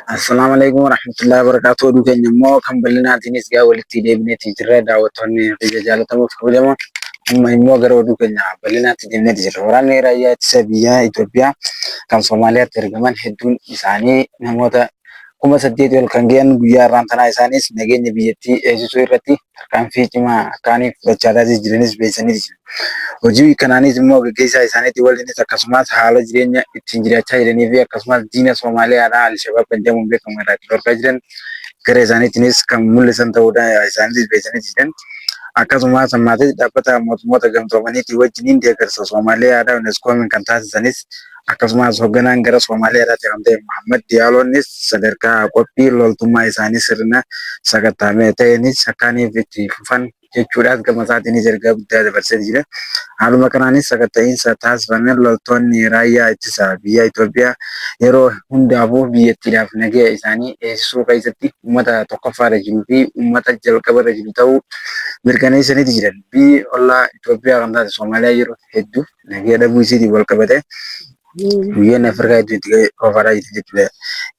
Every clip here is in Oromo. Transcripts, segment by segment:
Assalaamu alaikum warahmatullahi wabarakatuh. Oduu keenya immoo kan bal'inaatiinis gaa walitti deebineeti jirra. Daawwattoonni kiyya jaallatamoo fi kabajamoo amma immoo gara oduu keenya bal'inaatti deemneeti jirra. Waraanni raayyaa ittisa biyyaa Itoophiyaa kan Somaaliyaatti ergaman hedduun isaanii namoota 8,000 ol kan gahan guyyaa har'aan tanaa isaanis nageenya biyyattii eegsisuu irratti tarkaanfii cimaa akkaanii fudhachaa jiranis beeksisanii jiru. Hojii kanaanis immoo gaggeessaa isaaniitii waliinis akkasumas haala jireenya ittiin jiraachaa jiranii fi akkasumas diina Somaaliyaadhaa Alshabaab kan jedhamuun beekamu irraa itti dhorkaa jiran gara isaaniitiinis kan mul'isan ta'uudha isaaniitis beeksisanii jiran. Akkasumas ammaatis dhaabbata mootummoota gamtoomaniitii wajjiniin deeggarsa Somaaliyaadhaa UNESCO'n kan taasisanis akkasumas hoogganaan gara Somaaliyaadhaatti kan ta'e Muhammad Diyaaloonnis sadarkaa qophii loltummaa isaanii sirna sakattaame ta'eenis akkaaniif itti fufan jechuudhaas gama isaatiinis ergaa guddaa dabarsee jira. Haaluma kanaanis sakatta'iinsa taasifameen loltoonni raayyaa ittisa biyya Itoophiyaa yeroo hundaafuu biyyattiidhaaf nagaya isaanii eegsisuu keessatti uummata tokkoffaarra jiruu fi uummata jalqabarra jiru ta'uu mirkaneessaniiti jiran. Biyyi ollaa Itoophiyaa kan taate Somaaliyaa yeroo hedduu nagaya dhabuu isiitiin wal qabate biyyoonni Afrikaa hedduu itti oofadhaa jirti jechuudha.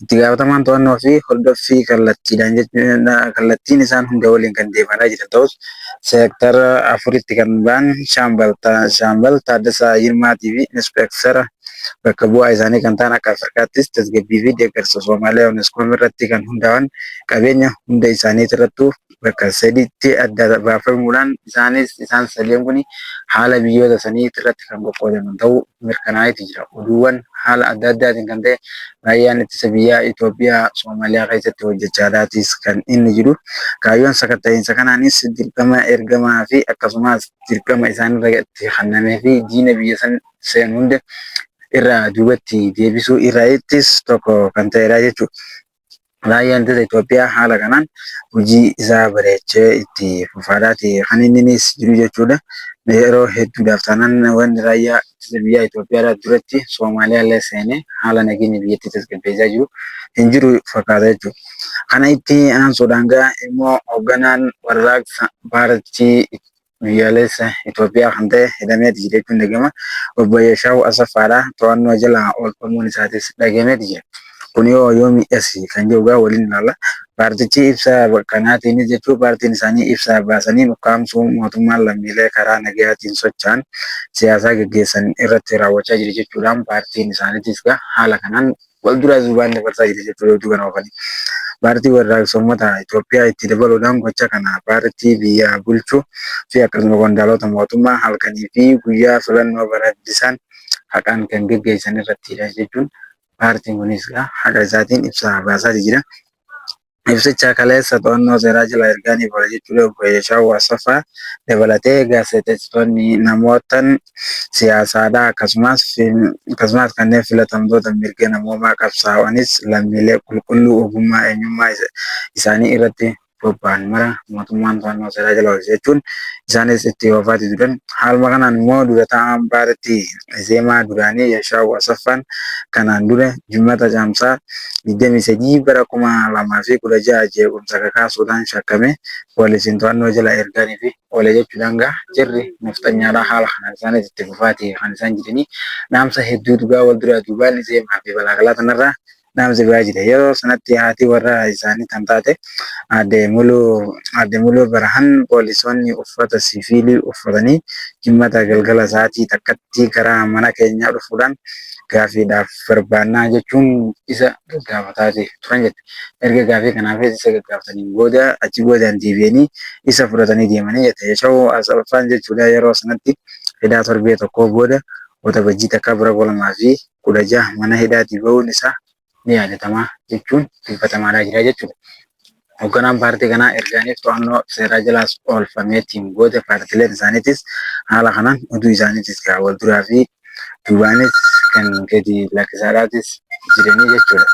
Itti gaafatamaan to'annoo fi hordoffii kallattiidhaan jechuudha kallattiin isaan hunda waliin kan deemaa jiran ta'us seektara afuritti kan ba'an Shaambal Taaddasaa Yilmaatii fi Inspeektara bakka bu'aa isaanii kan ta'an akka Afrikaattis tasgabbii fi deeggarsa Soomaaliyaa UNESCO irratti kan hundaa'an qabeenya hunda isaanii irrattuu bakka sadiitti adda baafamuudhaan isaanis isaan sadeen kun haala biyyoota sanii irratti kan qoqqoodaman ta'uu mirkanaa'eeti jira. Oduuwwan haala adda addaatiin kan ta'e raayyaan ittisa biyyaa Itoophiyaa Soomaaliyaa keessatti hojjechaadhaatis kan inni jiru. Kaayyoon sakatta'iinsa kanaanis dirqama ergamaa fi akkasumas dirqama isaan irratti kennamee fi diina biyya san seenu hunda irraa duubatti deebisuu irraattis tokko kan ta'edha jechuudha. Raayyaan ittisa Itoophiyaa haala kanaan hojii isaa bareechee itti fufaadhaati kan inninis jiru jechuudha. Yeroo hedduudhaaf taanaan wanni raayyaa ittisa biyyaa Itoophiyaadhaa duratti Somaaliyaa illee seenee haala nageenya biyyattii tasgabbeessaa jiru hin jiru fakkaata jechuudha. Kana itti aansuudhaan gaa immoo hoogganaan warraaqsa paartii biyyaalessa Itoophiyaa kan ta'e hidhameeti jira jechuun dhagama. Obbo Yeshaawu Asaffaadha. To'annoo jala oolfamuun isaatis dhagameeti jira. Kun yoo yoomi asi kan jedhu gaa waliin ilaalla. Paartichi ibsa kanaatiinis jechuun paartiin isaanii ibsa baasanii ukkaamsuu mootummaan lammiilee karaa nagayaatiin socho'an siyaasaa gaggeessan irratti raawwachaa jira jechuudhaan paartiin isaaniitis gaa haala kanaan wal duraa duubaan dabarsaa jira jechuudha oduu kana oofanii. Paartii warraaqsa uummata Itoophiyaa itti dabaluudhaan gocha kana paartii biyya bulchuu fi akkasuma qondaalota mootummaa halkanii fi guyyaa filannoo baraddisaan haqaan kan gaggeessan irrattidha jechuun paartiin kunis haqa isaatiin ibsa baasaa jira. Ibsicha kaleessa to'annoo seeraa jala ergaanii booda jechuudha obbo Yeshaawu Asaffaa dabalatee gaazexeessitoonni namootan siyaasaadhaa akkasumas akkasumas kanneen filatamtoota mirga namoomaa qabsaa'anis lammiilee qulqulluu ogummaa eenyummaa isaanii irratti bobba'an mara mootummaan to'annoo seeraa jala oolche jechuun isaanis itti oofaati turan. Haaluma kanaan immoo dura taa'aan paartii Izeemaa duraanii Yeshaawu Asaffaan kanaan dura Jimata Caamsaa 23 bara 2016 jeequmsa kakaasuudhaan shakkame poolisiin to'annoo jala ergaanii fi oole jechuudhaan gaa jirri nafxanyaadhaa haala kanaan isaanis itti fufaati kan isaan jiranii dhaamsa hedduu dhugaa wal duraa duubaan Izeemaa fi balaakalaa tanarraa dhaamsi ba'aa jira. Yeroo sanatti haati warraa isaanii kan taate aadde Muluu Barahan poolisoonni uffata siviilii uffatanii Jimmata galgala sa'aatii takkatti gara mana keenyaa dhufuudhaan gaaffiidhaaf barbaannaa jechuun isa gaggaafataa turan jette. Erga gaaffii kanaafis isa gaggaafataniin booda achi boodaan deebi'anii isa fudhatanii deemanii jette. Yeshawuu Asaffaan jechuudha yeroo sanatti hidhaa torbee tokkoo booda Waxabajjii takka bara 2016 mana hidhaatii bahuun isaa ni yaadatama jechuun dubbatamaadhaa jira jechuudha. Hoogganaan paartii kanaa ergaaniif to'annoo seeraa jalaas oolfameetiin booda paartileen isaaniitis haala kanaan oduu isaaniitis gaa wal duraa fi duubaanis kan gadi lakkisaadhaatis jiranii jechuudha.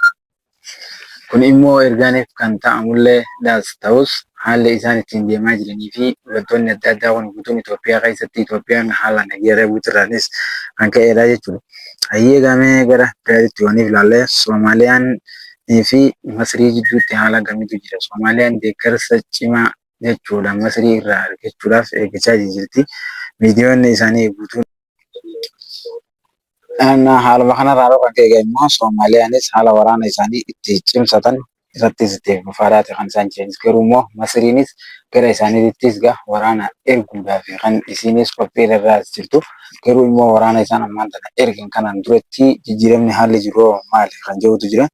Kun immoo ergaaniif kan ta'amullee dhaas ta'us haalli isaan ittiin deemaa jiranii fi loltoonni adda addaa kun guutuun Itoophiyaa keessatti Itoophiyaan haala nageenya dhabuutirraanis kan ka'edha jechuudha. Hayyee gaamee gara biraatti yooniif ilaalle Soomaaliyaan fi Masrii jidduutti haala akkamiitu jira? Soomaaliyaan deeggarsa cimaa jechuudha Masrii irraa argachuudhaaf eeggachaa jirti. Miidiyoonni isaanii guutuun Haaluma kanarraa kan ka'e immoo Soomaaliyaanis haala waraana isaanii itti cimsatan irrattis itti fufaadhaati kan isaan jiranis. Garuu immoo Masriinis gara isaaniittis gaa waraana erguudhaaf kan isiinis qophii irra jirtu. Garuu immoo waraana isaan ammaan tana ergan kanaan duratti jijjiiramni haalli jiru maali kan jedhutu jira.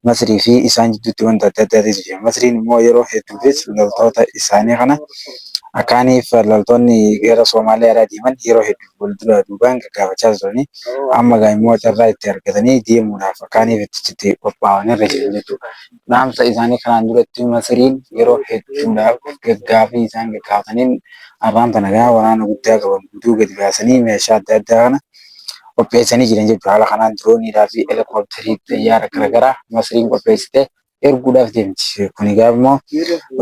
Masrii fi isaan jidduutti wanta adda addaatu jira. Masriin immoo yeroo hedduufis loltoota isaanii kana akkaaniif loltoonni gara Somaaliyaadhaa deeman yeroo hedduuf wal duraa duubaan gaggaafachaa turanii amma gaa immoo carraa itti argatanii deemuudhaaf akkaaniif itti qophaa'an irra jiran jechuudha. Dhaamsa isaanii kanaan duratti Masriin yeroo hedduudhaaf gaggaafii isaan gaggaafataniin har'aan tana gaa waraana guddaa qaban guutuu gadi baasanii meeshaa adda addaa kana qopheessanii jiran jechuudha. Haala kanaan dirooniidhaa fi helikoophtarii xiyyaara garaagaraa Masriin qopheessitee erguudhaaf deemti. Kun egaa immoo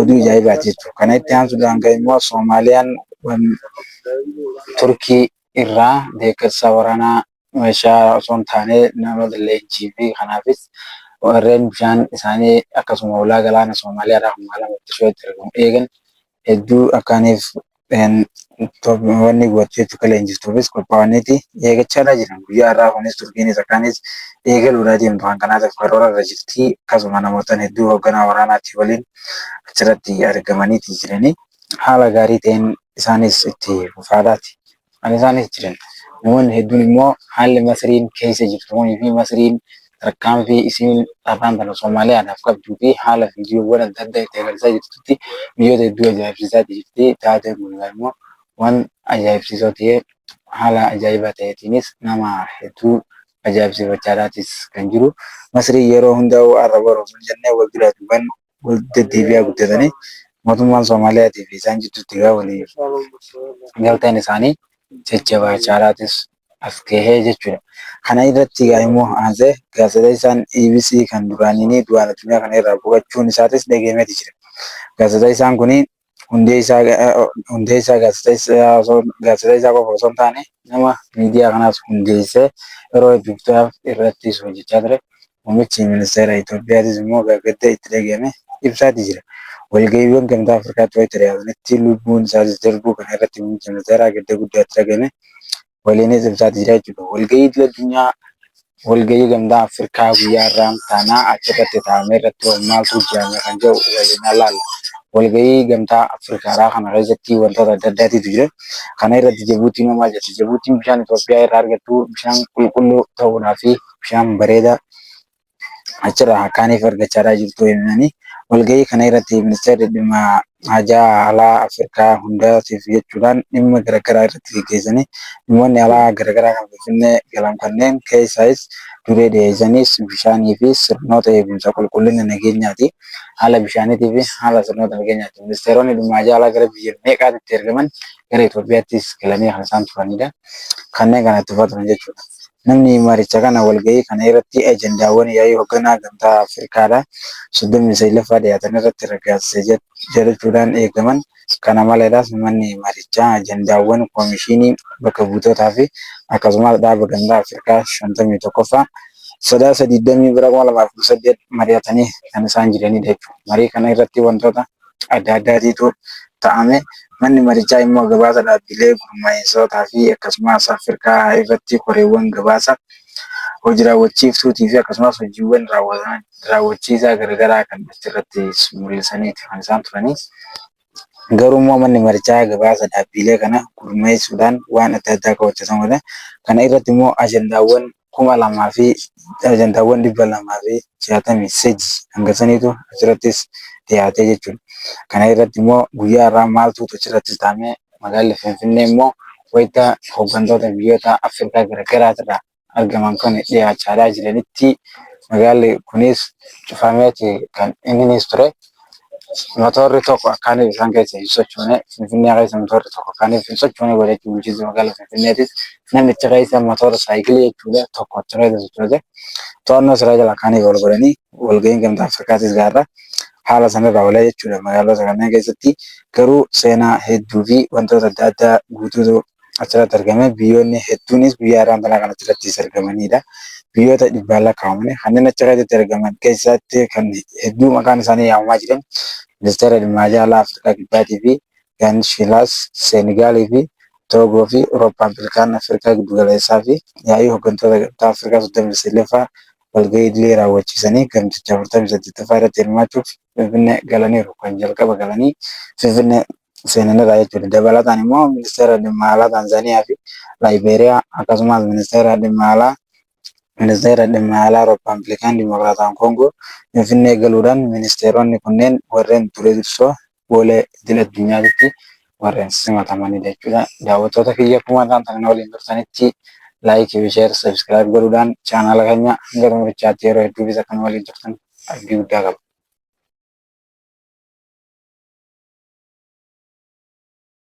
oduu ajaa'ibaati jechuudha. Kana itti aansuudhaan ka'e immoo Soomaaliyaan Turkii irraa deeggarsa waraanaa meeshaa osoo hin taane nama leenjii fi kanaafis warreen bishaan isaanii akkasuma ulaa galaana Soomaaliyaadhaa kan magaalaa Moqdishoo itti argamu eegan hedduu akkaaniif wanni gootu jechuu akka leenjiftuufis qophaa'aniiti eeggachaadhaa jiran. Guyyaa har'aa kunis Turkiinis akkaanis eegaluudhaa deemtu kan kanaatiif karoora irra jirti. Akkasuma namoota hedduu hoogganaa waraanaatii waliin achirratti argamaniiti jiranii haala gaarii ta'een isaanis itti fufaadhaati. Kan isaanis jiran namoonni hedduun immoo haalli Masriin keessa jirtu kunii fi Masriin tarkaanfii isiin har'aan tana Somaaliyaadhaaf qabduu fi haala viidiyoowwan adda addaa itti agarsiisaa jirtutti biyyoota hedduu ajaa'ibsiisaa jirti. Taateen kun immoo waan ajaa'ibsiisoo ta'ee haala ajaa'ibaa ta'eetiinis nama hedduu ajaa'ibsiifachaadhaatis kan jiru. Masriin yeroo hundaa'u har'a boru osoo hin jennee wal duraa duubaan wal deddeebi'aa guddatanii mootummaan Soomaaliyaatii fi isaan jidduutti egaa walii galteen isaanii jajjabaachaadhaatis as gahee jechuudha. Kana irratti egaa immoo aansee gaazexeessaan EBC kan duraanii du'aan addunyaa kana irraa boqochuun isaatis dhagahameeti jira. Gaazexeessaan kun hundeessaa hundeessaa gaazexeessaa qofa osoo hin taane nama miidiyaa kanaas hundeessee yeroo hedduuf irrattis hojjechaa ture. Muummichi ministeera Itoophiyaatis immoo gadda itti dhagahame ibsaati jira. Walga'iiwwan gamtaa Afrikaatti wayita dhiyaatanitti lubbuun isaatis darbuu kana irratti muummichi ministeeraa gadda guddaa itti dhagahame waliinis ibsaati jira jechuudha. Walga'ii idil addunyaa walga'ii gamtaa Afrikaa guyyaa har'aan taanaa achirratti taa'ame irratti maaltu hojjetame kan jedhu waliin ilaalla. Walga'ii gamtaa Afrikaadhaa kana keessatti wantoota adda addaatiitu jira. Kana irratti Jibuutiin maal jetti? Jibuutiin bishaan Itoophiyaa irraa argattu bishaan qulqulluu ta'uudhaa fi bishaan bareedaa achirraa akkaaniif argachaa jirtu himanii walga'ii kana irratti ministeerri dhimma hajaa alaa Afrikaa hundaatiif jechuudhaan dhimma garaagaraa irratti geggeessanii dhimmoonni alaa garaagaraa kan Finfinnee galan kanneen keessaayis duree dhiyeessanis bishaanii fi sirnoota eegumsa qulqullina nageenyaati. Haala bishaaniitii fi haala sirnoota nageenyaati. Ministeeronni dhimma hajaa alaa gara biyya meeqaatti ergaman gara Itoophiyaattis galanii kan isaan turanidha. Kanneen kana itti turan jechuudha. Namni maricha kana walga'ii kana irratti ajandaawwan yaa'ii hoogganaa gamtaa Afrikaadha. 39ffaa dhiyaatan irratti raggaasise jechuudhaan eegaman. Kana malees manni marichaa ajandaawwan koomishinii bakka buutotaa fi akkasumas dhaaba gamtaa Afrikaa 51ffaa Sadaasa 20 bara 2018 mari'atanii kan isaan jiranidha jechuudha. Marii kana irratti wantoota adda addaatiitu ta'ame. Manni marichaa immoo gabaasa dhaabbilee gurmaa'insotaa fi akkasumas Afrikaa irratti koreewwan gabaasa hojii raawwachiiftuutii fi akkasumas hojiiwwan raawwachiisaa garaagaraa kan achirratti mul'isaniiti kan isaan turanii. Garuu immoo manni marichaa gabaasa dhaabbilee kana gurmeessuudhaan waan adda addaa akka hojjetan godha. Kana irratti immoo ajandaawwan 2000 fi ajandaawwan 263 hanga saniitu achirrattis dhiyaatee jechuudha. Kana irratti immoo guyyaa har'aa maaltu achirratti taa'ame magaalli Finfinnee immoo wayita hooggantoota biyyoota Afrikaa garaagaraatirraa argaman kun dhiyaachaa jiranitti magaalli kunis cufameeti kan innis ture. Motorri tokko akkaaniif isaan keessa hin sochoone Finfinnee keessa motorri tokko akkaaniif hin sochoone godhachuu bulchiinsa magaalaa Finfinneetis namicha keessa motora saayikilii jechuudha tokko achi keessa sochoose to'annoo seeraa jala akkaaniif ol godhanii walga'iin gamtaa Afrikaatis gaarra haala sanarra oolee jechuudha magaalota kanneen keessatti garuu seenaa hedduu fi wantoota adda addaa guutuutu achirratti argame biyyoonni hedduunis guyyaa har'aan tanaa kan achirrattis argamanidha. Biyyoota dhibbaan lakkaa'aman kanneen achi keessatti argaman keessatti kan hedduu maqaan isaanii yaamamaa jiran ministeera dhimma alaa Afrikaa Kibbaatii fi Gaanishilaas Seenegaalii fi Toogoo fi Rooppaablikaan Afrikaa Giddugaleessaa fi yaa'ii hooggantoota Gamtaa Afrikaa 39ffaa walgahii idilee raawwachiisanii gamticha 48ffaa irratti hirmaachuuf Finfinnee galaniiru. Kan jalqaba galanii Finfinnee seenanidha jechuudha. Dabalataan immoo ministeera dhimma alaa Taanzaaniyaa fi Laayibeeriyaa akkasumas ministeera dhimma alaa Rooppaablikaan Dimokiraataan Koongoo Finfinnee galuudhaan ministeeronni kunneen warreen duree dursoo Boolee idil addunyaatti warreen simatamanidha jechuudha. Daawwattoota kiyya, akkuma isaan waliin turtanitti like fi share, subscribe godhuudhaan chaanaala keenya hanga xumurichaatti yeroo hedduufis akka nu waliin turtan abdii guddaa qaba.